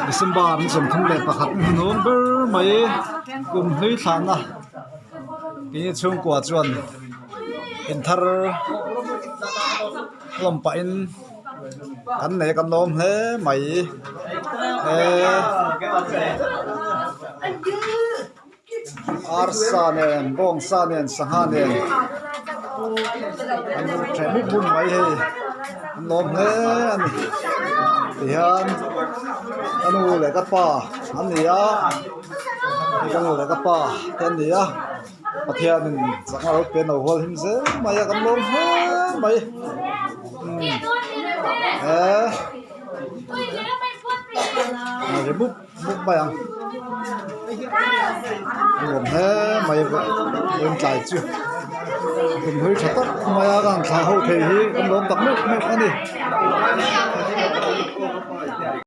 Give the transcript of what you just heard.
December ni 31 ni hnuhnawm ber mai kum hlui thlahna keini chhungkua chuan inthar hlawm pahin kan nei a kan lawm hle mai eee. Arsa nen bawngsa nen sangha nen an hreh mup mup mai hei an lawm hle a ni tihian ka nu leh ka pa an ni a hei ka nu leh ka pa te an ni a Pathianin chakna lo pe no hual him zel mai a kan lawm hle mai umm he ri mup mup mai ang nuam hle mai vawiin tlai chu inhawi tha tak mai a kan thlah ho thei hi kan lawm tak meuh meuh a ni.